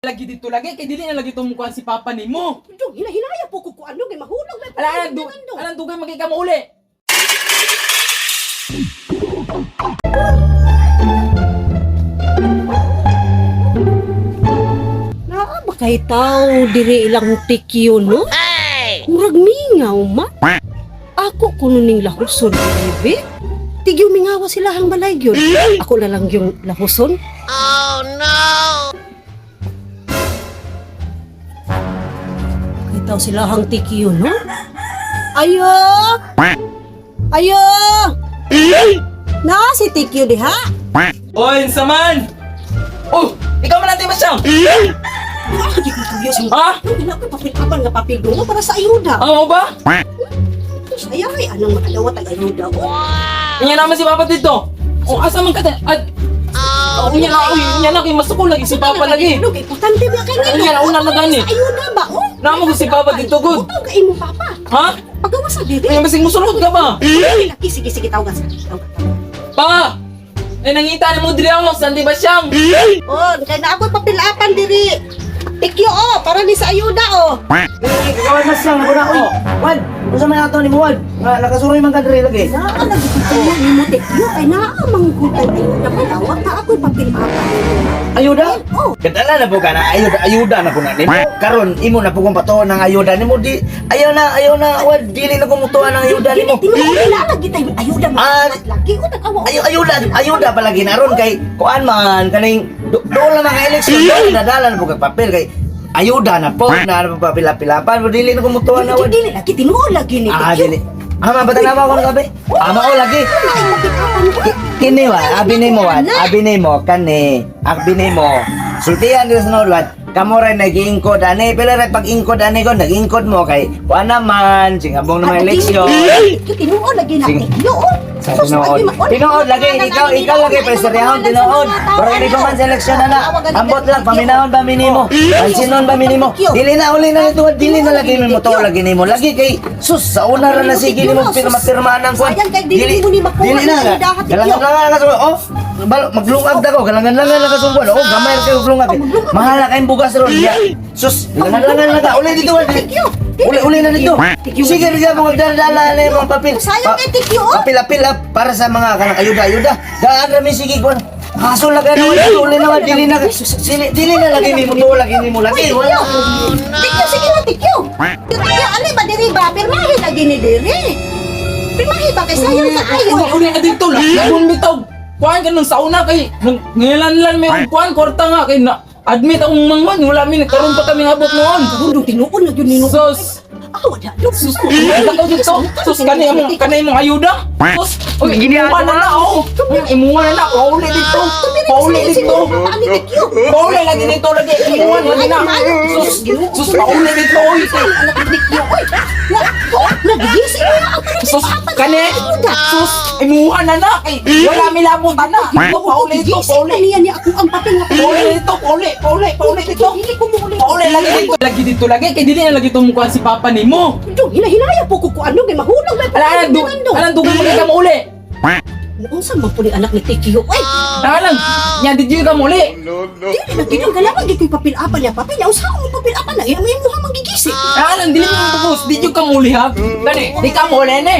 Lagi dito lagi kay dili na lagi tumukuan si papa nimo. Dong, hinahinaya po ko kung ano, kay mahulog may Ala alang du alang dugay magay ka mo uli. Naa ba kay tao diri ilang tikyo, no? Murag mingaw man. Ako kuno ning lahuson, bebe. Tigyo mingawa sila hang balay gyud. Ako na lang yung lahuson. Oh no. Kay tao sila hang tikyo, no? Ayo! Ayo! Na si tikyo diha. Oy, saman. Oh, ikaw man natin ba siya? Ah, di ko tuyo sa Ha? Wala ko papel apan nga papel dungo para sa ayuda. Ang mo ba? Ay ay anang makadawat ang ayuda. Oh. Unya naman si papa dito. Oh, asa man ka ta? Ad Oh, unya na, uy, unya na kay masuko lagi si papa lagi. Ano kay importante ba kay ngano? Unya na una na gani. Sa ayuda ba? Oh. Namo ko si papa dito gud. Utaw ka imo papa. Ha? Pagawa sa diri. Unya basig musulod ka ba? Ay, laki sige sige tawagan sa. Tawagan. Pa! Eh, nangita ni mo diri ako, saan di ba siyang? Oh, kay na ako papilapan diri. Tikyo oh, para ni sa ayuda oh. Kawan mas lang ako na oy. Wad, unsa may ato ni mo Wad? Nga nakasuroy man ka diri lagi. Naa lagi ko nimo tikyo kay naa manggutan ayuda pa dawat na ako'y papilapan. Ayuda? Oh. Kadala na po ka na ayuda ayuda na po na nimo. Karon imo na po kong patuon ng ayuda nimo di ayaw na Wad dili na ko mutuan ang ayuda nimo. Tinuod na lagi tayo ayuda mo. Ah, Lagi ko tag-awa. Ayo ayuda ayuda palagi na ron kay kuan man kaning doon lang mga eleksyon doon nadala na po kag papel kay ayuda na po na po papila-pilapan dili na ko mutuan na Wad. Dili lagi tinuod lagi ni Ah Tikyo. dili. Ama ba ko gabi? Ama ko lagi. Ay, papilapan ko. Kini wa, abi nimo wa, abi nimo kani, abi nimo. Sultihan dito sa Norwad, kamo rin nag-iingkod ani, pila rin pag-ingkod ani ko, nag-ingkod mo kay kuan naman, singabong naman eleksyon. Tikyo tinuod lagi na Sige. tikyo. oh. Sa Sus, tinuod. agi, ma- Tinuod lagi, ikaw lagi presidentehon tinuod. Pero hindi ko man seleksyon na na. Ambot lang paminahon ba minimo? Pansinon ba minimo? Dili na uli na nito, dili na lagi mo to lagi nimo. Lagi kay sus sa una ra na sige nimo pirma-pirma ang kuan. Sayang kay dili mo ni makuha Dili na. ang ayuda, Tikyo. Galangan lang ka oh. Balo, maglungag ta ko, galangan lang na kasungkon. Oh, gamay ra kayo maglungag. Mahala kayong bugas ron. Ya. Sus, galangan lang na ka. Uli dito. Tikyo. Uli uli na dito. Tikyo. Sige, rin mo magdala na yung mga papel. Sayang kay Tikyo, oh. Papel-apel ah, para sa mga kanang ayuda-ayuda. Daan rami sige kuan. Haso lang kayo naman dito, uli naman dili na dili, dili na lagi ni mo to lagi ni mo lagi. Wala. Tikyo sige na tikyo. Tikyo ali ba diri ba pirmahi lagi ni diri. Pirmahi ba kay sayang ka ayo. Uy, uli na dito lang. Lagun bitaw. Kuan ka nung sauna kay nung ngilan may og kuan kwarta nga kay na admit akong mangman wala mi karon pa kami abot noon. Karon tinuod na gyud nino. Sus, Ah, wala. Dok. sus, wala dito. Sus kani imong kani imong ayuda. Sus, oy imuha na na oh. Imuha na na pauli dito. Pauli dito. Ani tikyo. Pauli lagi dito lagi imuha lagi na. Sus, sus pauli dito oy. Anak ni Tikyo oy. Nagigisi na ako. Sus, kani. Sus, imuha na na kay wala mi labot ana. Pauli dito, pauli. Niya niya ako ang papel nga Pauli dito, pauli, pauli, pauli dito. Dili ko mo Pauli lagi dito. Lagi dito lagi kay dili na lagi tumukuan si papa nimo. Dong, hinahinaya po ko kung ano kay mahulog may Ala alang du alang dugay magay ka mo uli. Unsa man po ni anak ni Tikyo oy. Alang, nya di ka mo uli. Dili na gid ang galaman gid ko'y papel apan niya papel niya unsa mo papel apan na imo imo manggigisi. Alang dili mo bukos, di ka mo uli ha. Dali, di ka mo uli ne.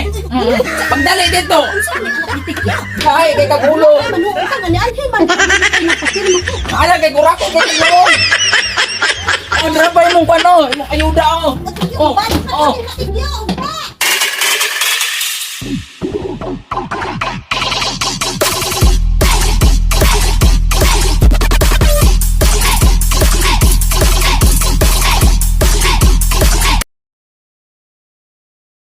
Pagdali dito. Unsa ni anak ni Tikyo? Ay, kay kagulo. Manuot ka nga ni Alhe man. Pinapakirma ko. Alang kay kurako kay kagulo. Ang rabay mong pano, imong ayuda oh. Oh, oh. Tikyo, ba?